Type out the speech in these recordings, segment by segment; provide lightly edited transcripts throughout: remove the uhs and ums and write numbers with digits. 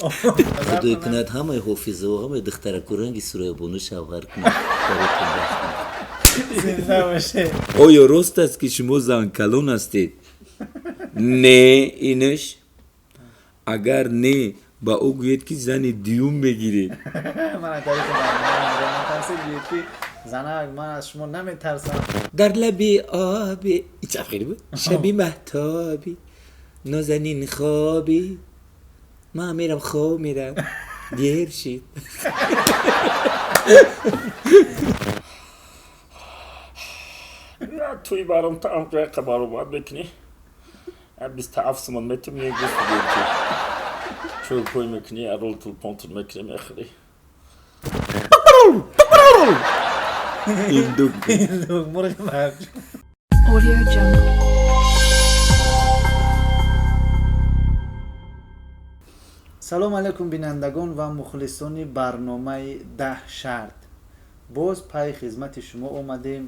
Худой кунад ҳамаи ҳофизаҳо, ҳамаи духтараку ранги Сурайёбону шавҳар кунад. Зинда бошед. Оё рост аст, ки шумо занкалон ҳастед? Не, инаш агар не, ба ӯ гӯед, ки зани дуюм мегиред. Ман аз тариқи барнома натарсед, гӯед, ки занак, ман аз шумо наметарсам. Дар лаби оби хеле буд, шаби маҳтоби нозанин хоби ман мерам, хоб мерам, дер шид. Туи баром таам баромад мекунӣ, 27 сомон метум, мегӯст, чӯрпой мекунӣ, арол тулпонтун мекунӣ, мехӯрӣ. Индук. Индук, мурғи марҷ. Audio Jungle. Салом алайкум, бинандагон ва мухлисони барномаи «Даҳ шарт». Боз пайи хизмати шумо омадем.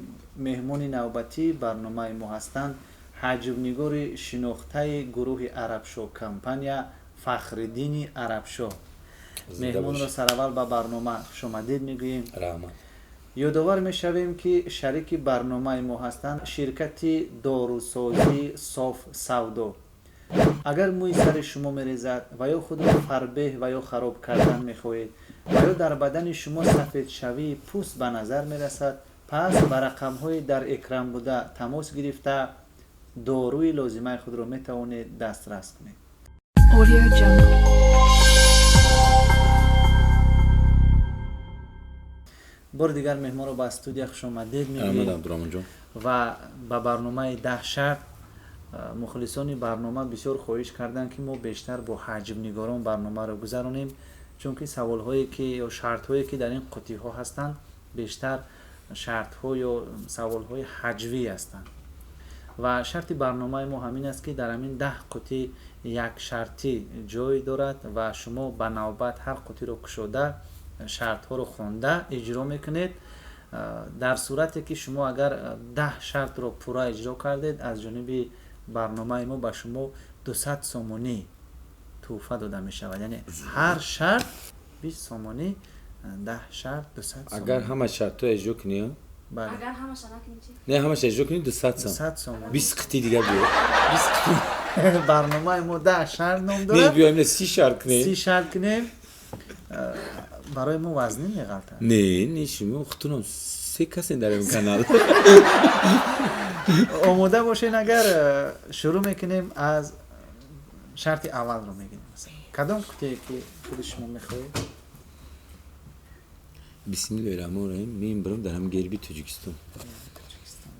Меҳмони навбатии барномаи мо ҳастанд ҳаҷвнигори шинохтаи гурӯҳи «Арабшо» компания Фахриддини Арабшо. Меҳмонро сараввал ба барнома хушомадед мегӯем. Раҳмат. Ёдовар мешавем, ки шарики барномаи мо ҳастанд ширкати дорусозии «Соф Савдо». Агар мӯи сари шумо мерезад ва ё худро фарбеҳ ва ё хароб кардан мехоҳед ва ё дар бадани шумо сафедшавии пӯст ба назар мерасад, пас ба рақамҳои дар экран буда тамос гирифта, доруи лозимаи худро метавонед дастрас кунед. Audio Jungle. Бори дигар меҳмонро ба студия хушомадед Раҳмат, мегӯем. Абдураҳмонҷон. Ва ба барномаи «Даҳ шарт». Мухлисони барнома бисёр хоҳиш карданд, ки мо бештар бо ҳаҷвнигорон барномаро гузаронем, чунки саволҳое ки ё шартҳое ки дар ин қутиҳо ҳастанд, бештар шартҳо ё саволҳои ҳаҷвӣ ҳастанд. Ва шарти барномаи мо ҳамин аст, ки дар ҳамин 10 қутӣ як шартӣ ҷой дорад ва шумо ба навбат ҳар қутиро кушода, шартҳоро хонда иҷро мекунед. Дар сурате ки шумо агар 10 шартро пурра иҷро кардед, аз ҷониби барномаи мо ба шумо 200 сомонӣ тӯҳфа дода мешавад, яъне ҳар шарт 20 сомонӣ, 10 шарт 200. Агар ҳама шартҳо иҷро кунӣ? Бале. Агар ҳамаша накунӣ чӣ? Не, ҳамаша иҷро кунӣ, 200 сом. 200 сомонӣ. 20 қити дигар биё. Барномаи мо «Даҳ шарт» ном Не, дорад. биёем, не, 30 шарт кунем. 30 шарт кунем, барои мо вазнин меғалтад. Не, не, шумо хутунам се касен дар ин канал. Омода бошен, агар шурӯъ мекунем, аз шарти аввалро мегирем. Масалан, кадом қутие ки худи шумо мехоҳед? Бисмиллоҳи раҳмони раҳим, мебарам дар ҳам герби Тоҷикистон. Тоҷикистон.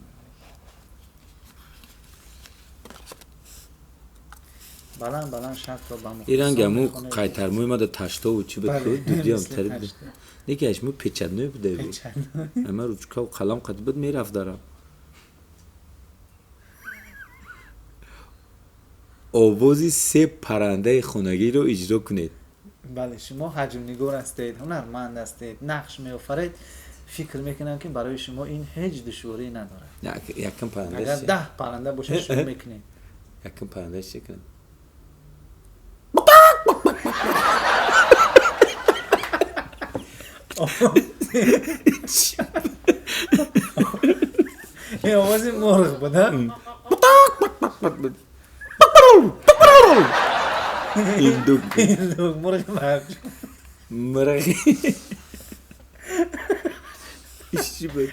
Баланд баланд шартро ба И ранги мухлисон ҳамун мехонед. қайтармои мада таштову чӣ буд? Бале, ку дудиам мисли тари ташто. Неки ашмо печатной буда. Печатной. Ама ручкаву қалам қад буд, мерафт дарам. Овози се паррандаи хонагиро иҷро кунед. Бале, шумо ҳаҷмнигор ҳастед, ҳунарманд ҳастед, нақш меофаред. Фикр мекунам, ки барои шумо ин ҳеҷ душворӣ надорад. Якм парранда. Агар 10 парранда бошад, шумо мекунед. Якм парранда чӣ кунам? Ин овози мурғ буд, а? Индук. Индук, мурғи марҷ. Мурғи чӣ буд?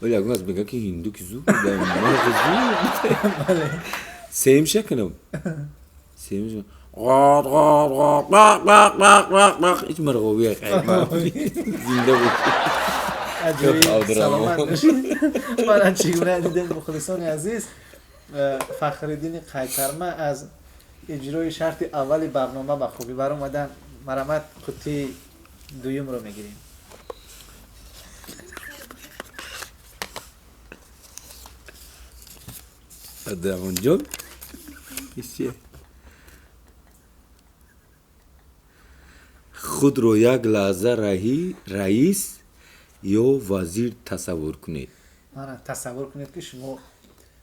Вале ягон аз мегӯяд, ки ҳиндуки зуд буда, мурғи зуд. Сеюмша кунам, сеюмша: ғот ғот ғот, бақ бақ бақ бақ бақ. Ҳеҷ мурғовия зинда буд. Аҷоиб. Абдураҳмон. Саломат бошед. Мана чӣ гуна дидем, мухлисони азиз, Фахриддини Қайтарма аз иҷрои шарти аввали барнома ба хубӣ баромаданд. Марҳамат, қуттии дуюмро мегирем. Абдураҳмонҷон, чие? Худро як лаҳза раис ё вазир тасаввур кунед. Мана, тасаввур кунед, ки шумо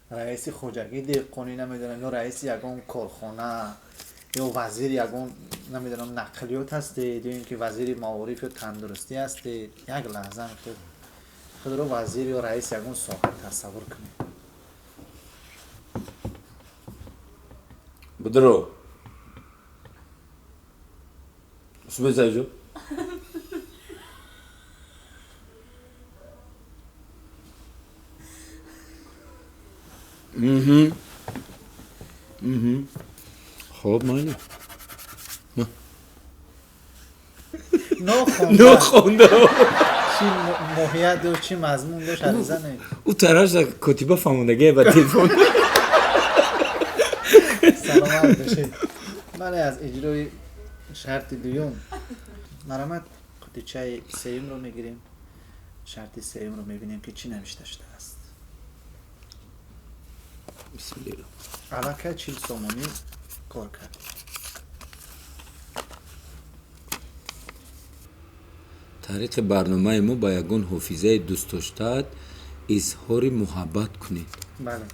раиси хоҷагии деҳқонӣ, намедонам, ё раиси ягон корхона. Ё вазири ягон, намедонам, нақлиёт ҳастед, ё ин ки вазири маориф ё тандурустӣ ҳастед. Як лаҳза худро вазир ё раиси ягон соҳа тасаввур кунед. Будро. Субе сайҷо. Хоб, майли. Нохонда. Нохонда. Чӣ моҳият дошт, чӣ мазмун дошт, ариза не. Ӯ тараф котиба фаҳмондагие ба телефон. Саломат бошед. Бале, аз иҷрои шарти дуюм марамат қутичаи сеюмро мегирем. Шарти сеюмро мебинем, ки чӣ навишта шудааст. Бисмиллоҳ. Аллакай 40 сомонӣ кор кард. Тариқи барномаи мо ба ягон ҳофизаи дӯстдоштаат изҳори муҳаббат кунед. Бале,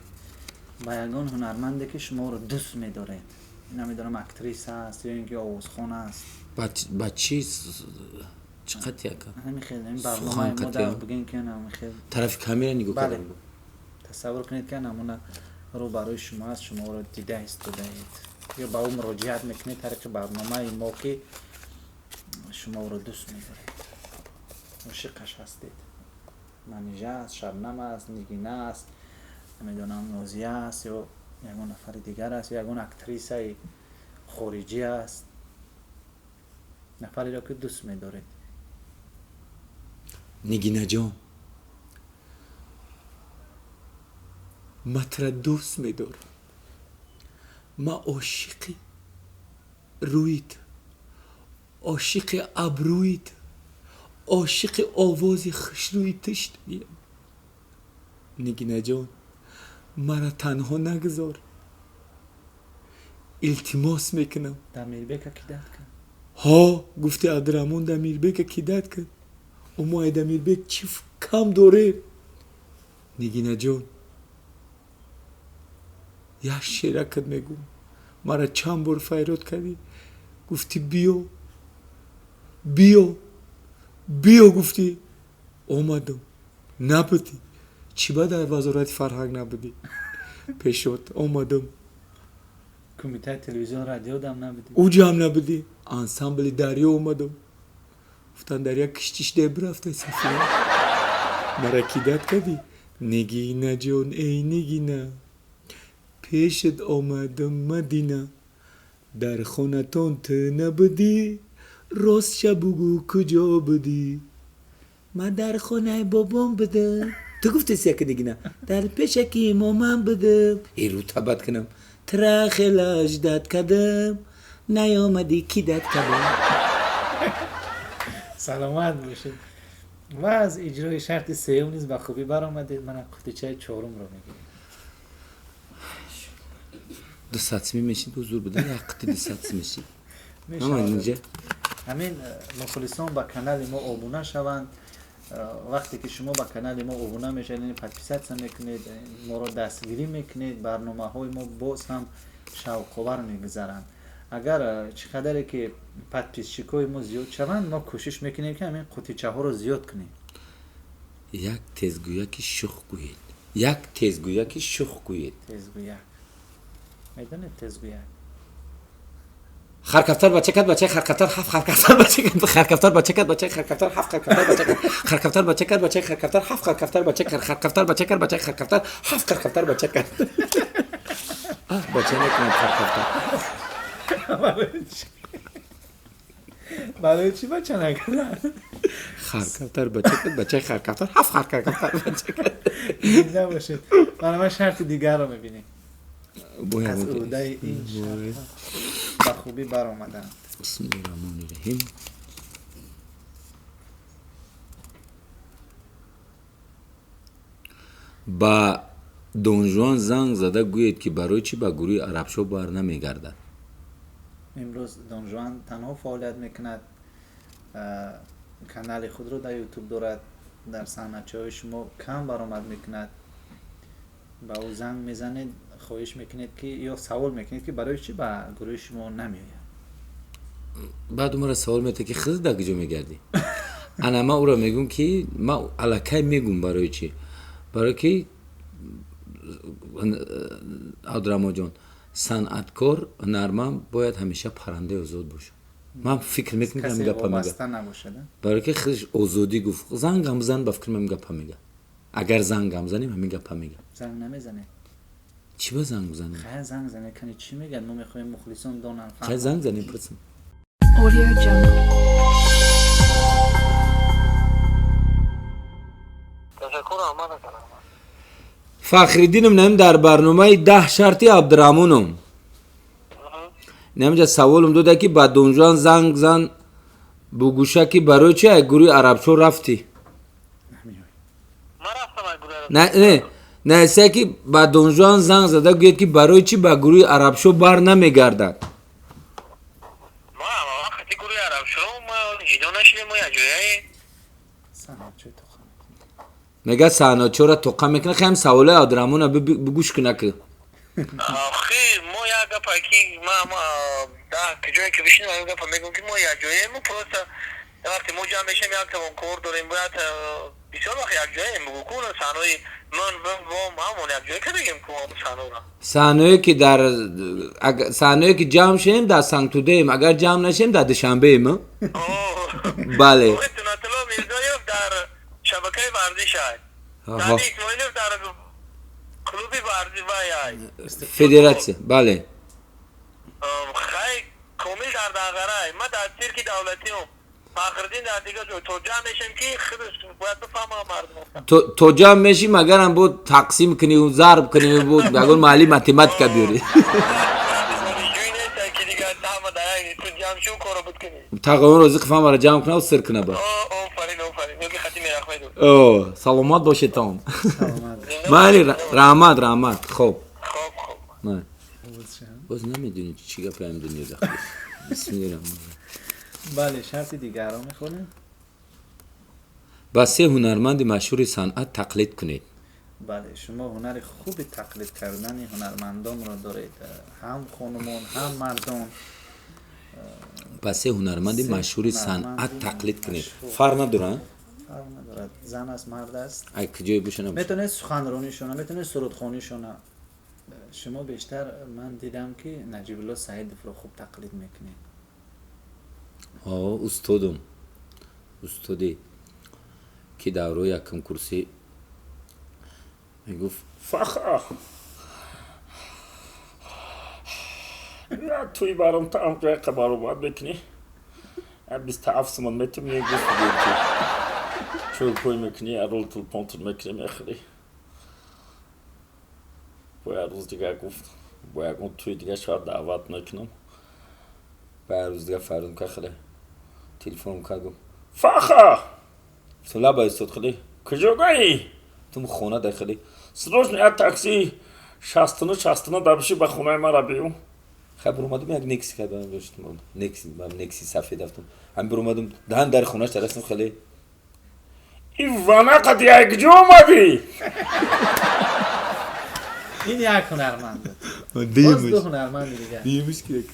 ба ягон ҳунарманде, ки шуморо дӯст медоред, намедонам, актриса аст ё ин ки овозхон аст. Ба чӣ, чӣ қати ака? Ҳамин хел ин барномаи мо дар бигем, ки ҳамин хел. Тарафи камера нигоҳ кардам. Тасаввур кунед, ки намуна рӯ барои шумо аст, шуморо дида истодаед ё ба ӯ муроҷиат мекунед тариқи барномаи мо, ки шумо ӯро дӯст медоред, ошиқаш ҳастед. Манижа аст, Шабнам аст, Нигина аст, намедонам, Нозия аст ё ягон нафари дигар аст, ё ягон актрисаи хориҷӣ аст, нафареро, ки дӯст медоред. Нигинаҷон, ман тура дӯст медорам, ман ошиқи рӯит, ошиқи абрӯит, ошиқи овози хушрӯи ту шудагиям. Нигинаҷон, маро танҳо нагузор, илтимос мекунам. Дамирбека кидать кун. Ҳо, гуфти Абдураҳмон, Дамирбека кидать кун. Мо ай Дамирбек чӣ кам дорем? Нигинаҷон, як шеракат мегӯм. Маро чанд бор файрод кардӣ, гуфтӣ биё, биё, биё, гуфтӣ, омадам, набудӣ. Чӣ ба дар вазорати фарҳанг набудӣ? Пешот омадам. Кумитаи телевизион, радиодам набудӣ. Уҷам набудӣ. Ансамбли Дарё омадам, гуфтан дар як киштиш бирафта сафина. Мара кидать кардӣ. Нигинаҷон, эй Нигина, пешат омадам, Мадина, дар хонатон ту набудӣ, ростша бугӯ, куҷо будӣ? Ман дар хонаи бобом будам. Ту гуфтеси, яка Нигина, дар пешаки момам будам. Э, рӯ табат кунам, тра хела ждать кардам, наёмадӣ, кидать кардам. Саломат бошед. Ва аз иҷрои шарти сеюм низ ба хубӣ баромадед. Мана қутичаи чорумро мегирем. 200 сими мешид, ҳузур буда, як қити 200 сими мешид. Инҷа. Ҳамин мухлисон ба канали мо обуна шаванд. Вақте ки шумо ба канали мо обуна мешавед, яъне подписаться мекунед, моро дастгирӣ мекунед, барномаҳои мо боз ҳам шавқовар мегузаранд. Агар чӣ қадаре ки подписчикҳои мо зиёд шаванд, мо кӯшиш мекунем, ки ҳамин қутичаҳоро зиёд кунем. Як тезгӯяки шух гӯед, як тезгӯяки шух гӯед. Тезгӯяк медонед? Тезгӯяк. Харкафтар бача кард, бачаи харкафтар ҳафт харкафтар бача кард, харкафтар бача кард, бачаи харкафтар ҳафт харкафтар бача кард, харкафтар бача кард, бачаи харкафтар ҳафт харкафтар бача кард, харкафтар бача кард, бачаи харкафтар ҳафт харкафтар бача кард. Бача накунад харкафтар. Барои чӣ бача накард? Харкафтар бача кард, бачаи харкафтар ҳафт харкафтар бача кард. Зинда бошед. Мана ман шарти дигарро мебинем. Аз ӯҳдаи ин шарт ба хубӣ баромаданд. Бисмиллоҳи раҳмони раҳим. Ба Донжуан занг зада гӯед, ки барои чӣ ба гурӯҳи Арабшоҳ бар намегардад. Имрӯз Донжуан танҳо фаъолият мекунад, канали худро дар Ютуб дорад, дар саҳначаҳои шумо кам баромад мекунад. Ба ӯ занг мезанед, Хоҳиш мекунед ки ё савол мекунед ки барои чӣ ба гурӯҳи шумо намеояд. Баъд умара савол метавад ки хизр дар куҷо мегардӣ? Ана ман ӯро мегӯм ки ман аллакай мегӯм барои чӣ. Барое ки Абдураҳмонҷон, санъаткор, ҳунарманд бояд ҳамеша паррандаи озод бошад. Ман фикр мекунам ки ҳамин гапа мега. Барое ки худаш озодӣ гуфт. Зангам зан, ба фикр ҳамин гапа мега. Агар зангам занем, ҳамин гапа мега. Занг намезанед? Чӣ ба занг бизанем? Хай занг занед, кани чӣ мегӯяд? Мо мехоҳем мухлисон донанд. Хай занг занем, пурсем. Audio Jungle. Фахриддином нем дар барномаи 10 шарти Абдураҳмоном. Немҷа саволам дода ки ба Донжуан занг зан бугӯша ки барои чи ай гурӯҳи арабчо рафтӣ? Не, наиса ки ба Донжуан занг зада гӯяд ки барои чи ба гурӯҳи арабшо бар намегардад. Мега саҳначора тоқа мекунад. Хай ҳам саволои Абдураҳмона бугӯш куна ки. Охи, мо як гапа ки ма ҷое ки бишинем, ҳамин гапа мегӯм ки мо як ҷоем, мо просто вақте мо ҷамъ мешавем, як тавон кор дорем, бояд бисёр вақт як ҷоем. Бугӯ ку саҳнаи ман бом ҳамон як ҷое кардагем ку саҳнаро. Саҳное ки дар саҳное ки ҷамъ шавем дар Сангтудаем, агар ҷамъ нашавем дар Душанбеем. Бале. Сунатулло Мирзоев дар шабакаи варзиш ай. Саъди Исмоилов дар клуби варзиш вай ай. Федератсия, бале. Хай комил дар Дағарай, ман дар цирки давлатиам. Фахриддин дар дигар ҷой. То ҷамъ мешем ки худаш бояд бифаҳмам мардум. То ҷамъ мешим, агарам бо тақсим кунӣ, зарб кунӣ, бо ягон маҳалли математика биёрӣ. Тағоён розӣ қифамара ҷамъ кунав, сир куна ба. О, саломат бошед том. Майли, раҳмат, раҳмат. Хоб. Боз намедонӣ чӣ гапе ҳам дунё дахл. Бисмиллоҳир раҳмонир раҳим. Бале, шарти дигарро мехонем. Ба се ҳунарманди машҳури санъат тақлид кунед. Бале, шумо ҳунари хуби тақлид кардани ҳунармандонро доред, ҳам хонумон, ҳам мардон. Ба се ҳунарманди машҳури санъат тақлид кунед. Фарқ надорад? Фарқ надорад. Зан аст, мард аст. Ай куҷое боша набошад. Метавонед суханронишона, метавонед сурудхонишона. Шумо бештар ман дидам ки Наҷибулло Саидовро хуб тақлид мекунед. О, устодум. Устоде ки давраи якум курсӣ мегуфт Фаха. Туи баром таам ҷояқа баромад мекунӣ. 27 сомон метум мегуфт ки чӯрпӯй мекунӣ, арол тулпонтун мекунӣ, мехӯрӣ. Бо як рӯз дигар гуфт, бо ягон туи дигар шояд даъват мекунам. Ба як рӯз дигар фарёд кард, хеле телефон кард, гуфт Фаха! Гуфтам, лаба устод, хеле куҷогаӣ? Тум хона дар хеле. Срочно як такси 69 69 дабиши ба хонаи мара биё. Хай биромадам, як некси кардам, доштам, некси, ман некси сафед рафтам. Ҳам биромадам, даҳан дар хонааш дарастам, хеле. Ивана қад як ҷо омадӣ? Ин як ҳунарманд буд. Боз ду ҳунарманди дигар. Димиш ки як.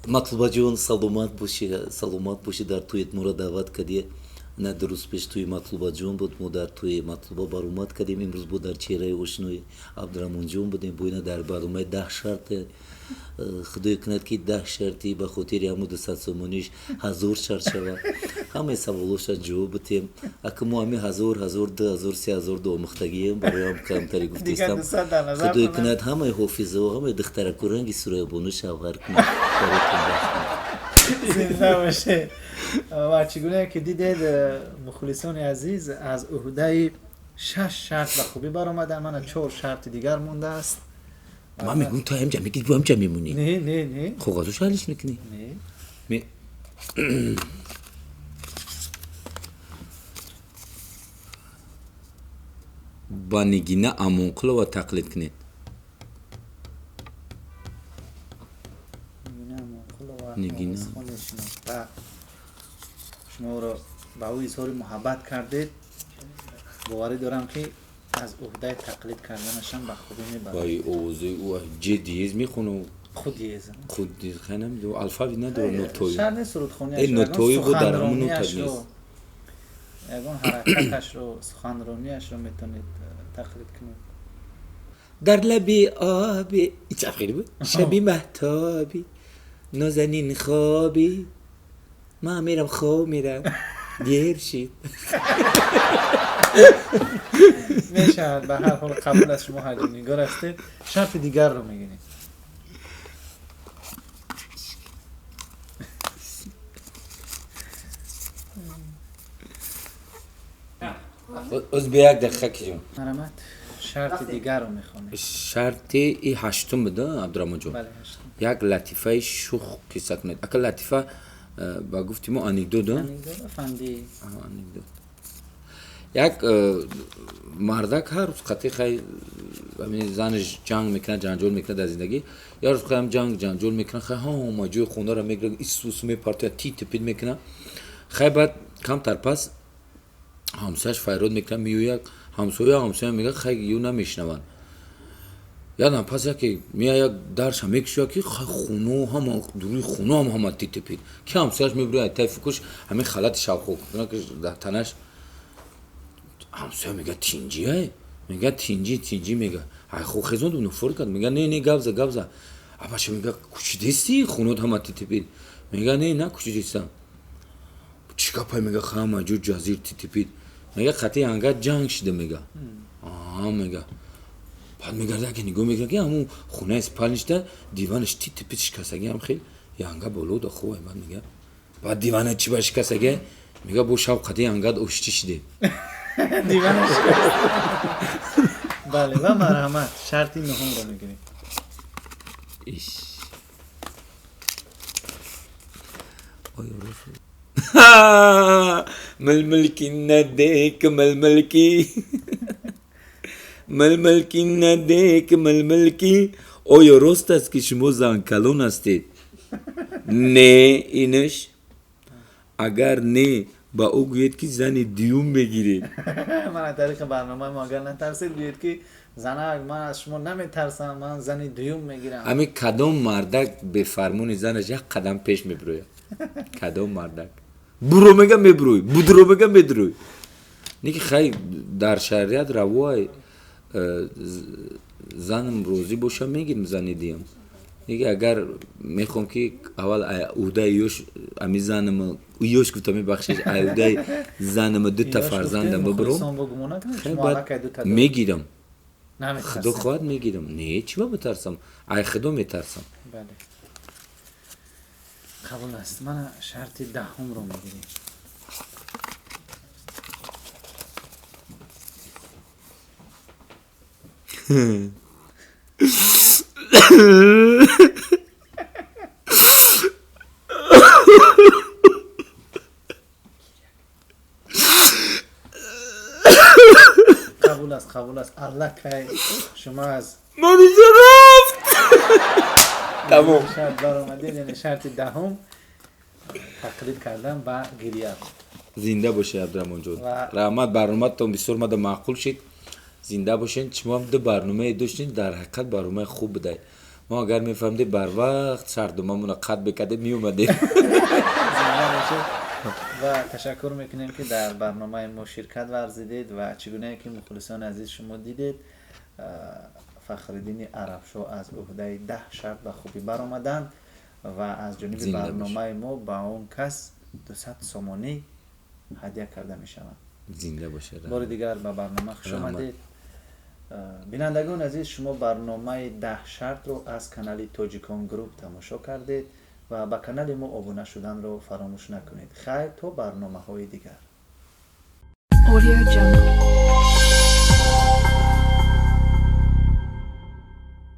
Матлубаҷон, саломат бошӣ, саломат бошӣ, дар туят моро даъват кардӣ. На дуруст пеш туи Матлубаҷон буд, мо дар туи Матлуба баромад кардем, имрӯз бо дар чеҳраи ошнои Абдураҳмонҷон будем, бо ина дар барномаи 10 шарт. Худое кунад ки 10 шарти ба хотири ҳамун 200 сомониш 1000 шарт шавад. Ҳамаи саволоша ҷавоб битем. Ака мо ҳами 1000, 1000, 2000, 3000 дуомӯхтагием, барои ҳам камтари гуфтистам. Худое кунад ҳамаи ҳофизао, ҳамаи духтараку ранги Сурайёбону шавҳар кунад. Зинда бошед. Ва чӣ гуна ки дидед, мухлисони азиз, аз уҳдаи 6 шарт ба хубӣ баромаданд. Мана 4 шарти дигар мондааст. Ман мегӯм ту ҳамҷа мегирӣ, бо ҳамҷа мемонӣ. Не, не, не. Коғазошо ҳалиш мекунӣ? Не. Ба Нигина Амонқулова тақлид кунед. Нигина Амонқулова Нигина. овозхони шинохта. Шуморо ба ӯ изҳори муҳаббат кардед. Боварӣ дорам ки Аз уҳдаи тақлид карданашам ба хубӣ мебарад. Вай овозаи ӯ ҷ диез мехонам. Худ диез. Худ диез хай намедонам, алфавит надорам, нотои. Шарт нест сурудхониаш. Э, нотои буд дар ҳамон нота нест. Ягон ҳаракаташро, суханрониашро метавонед тақлид кунед. Дар лаби оби чап хеле буд, шаби маҳтоби нозанин хоби ман мерам, хоб мерам, дер шид. Мешавад, ба ҳар ҳол қабул аст, шумо ҳаҷмнигор ҳастед. Шарти дигарро мегирем. Оз бе як дақиқа киҷон. Марҳамат, шарти дигарро мехонем. Шарти и ҳаштум буд, Абдураҳмонҷон. Бале, ҳаштум. Як латифаи шух қисса кунед. Ака латифа ба гуфти мо анекдот, Анекдот, афанди. Анекдот. Як мардак ҳар рӯз қатъи хай занаш ҷанг мекунад, ҷанҷол мекунад дар зиндагӣ. Як рӯз хаям ҷанг ҷанҷол мекунад, хай ҳама ҷои хонаро мегирад, исус мепартояд, ти типид мекунад. Хай баъд камтар пас ҳамсояш файрод мекунад, меояд, ҳамсоя мегӯяд, хай ю намешнаванд. Ядам пас яке меояд, дарша мекушояд, ки хай хуно ҳама дуруи хуно ҳам ҳама ти типид. Ки ҳамсояш мебирояд, тай фукуш ҳамин халати шавқо ки дар танаш. Ҳамсоя мегӯяд тинҷия, мегӯяд тинҷи тинҷи, мегӯяд ай хо хезонду нуфур кард, мегӯяд не не гавза гавза. Абаша мегӯяд кучидисти хунот ҳама ти типид. Мегӯяд не на кучидистам. Чӣ гапай, мегӯяд ҳама ҷо ҷазир ти типид. Мегӯяд қатъи анга ҷанг шида, мегӯяд. Аа мегӯяд. Баъд мегардад ки нигоҳ мекунад ки ҳамун хонаи спальнишда диванаш ти типид шикастагӣ ҳам хел янга боло да хуб. Баъд мегӯяд баъд дивана чӣ ба шикастагӣ? Мегӯяд бо шав қатъи ангад оштӣ шиде. Дивана шикаст. Бале, ва марҳамат, шарти нуҳумро мегирем. Иш. Оё рост милмилки надек милмилки милмилки надек милмилки. Оё рост аст ки шумо занкалон ҳастед? Не, инаш агар не ба ӯ гӯед ки зани дуюм мегиред. Ман аз тариқи барномаи мо агар натарсед, гӯед ки занак, ман аз шумо наметарсам, ман зани дуюм мегирам. Ҳамин кадом мардак бефармони занаш як қадам пеш мебирояд? Кадом мардак буро мега мебурӯй, будро мега медурӯй. Не ки хай дар шариат равоай, занам розӣ боша мегирам зани дуюм. Не ки агар мехоҳам ки аввал уҳдаи ёш ами занам ёш гуфта мебахшед, уҳдаи занам дута фарзандам бибурам, мегирам. Худо хоҳад мегирам. Не, чӣ ба битарсам? Ай худо метарсам. Қабул аст. Мана шарти даҳумро мегирем. Қабул аст, қабул аст. Аллакай шумо аз манижа рафт. Тамом. Шарт баромадед, яъне шарти даҳум тақлид кардан ба гиря. Зинда бошед, Абдураҳмонҷон. Раҳмат, барномаатон бисёр мада маъқул шид. Зинда бошед. Шумо ҳам ду барномае доштед, дар ҳақиқат барномаи хуб будай. Мо агар мефаҳмидем барвақт шартномамонро қатъ мекардем, меомадем. Зинда бошед ва ташаккур мекунем ки дар барномаи мо ширкат варзидед ва чӣ гунае ки мухлисони азиз шумо дидед, Фахриддини Арабшоҳ аз уҳдаи 10 шарт ба хубӣ баромаданд ва аз ҷониби барномаи мо ба он кас 200 сомонӣ ҳадя карда мешаванд. Зинда бошед. Бори дигар ба барнома хуш омадед. Бинандагони азиз, шумо барномаи 10 шартро аз канали Тоҷикон Груп тамошо кардед ва ба канали мо обуна шуданро фаромӯш накунед. Хайр, то барномаҳои дигар.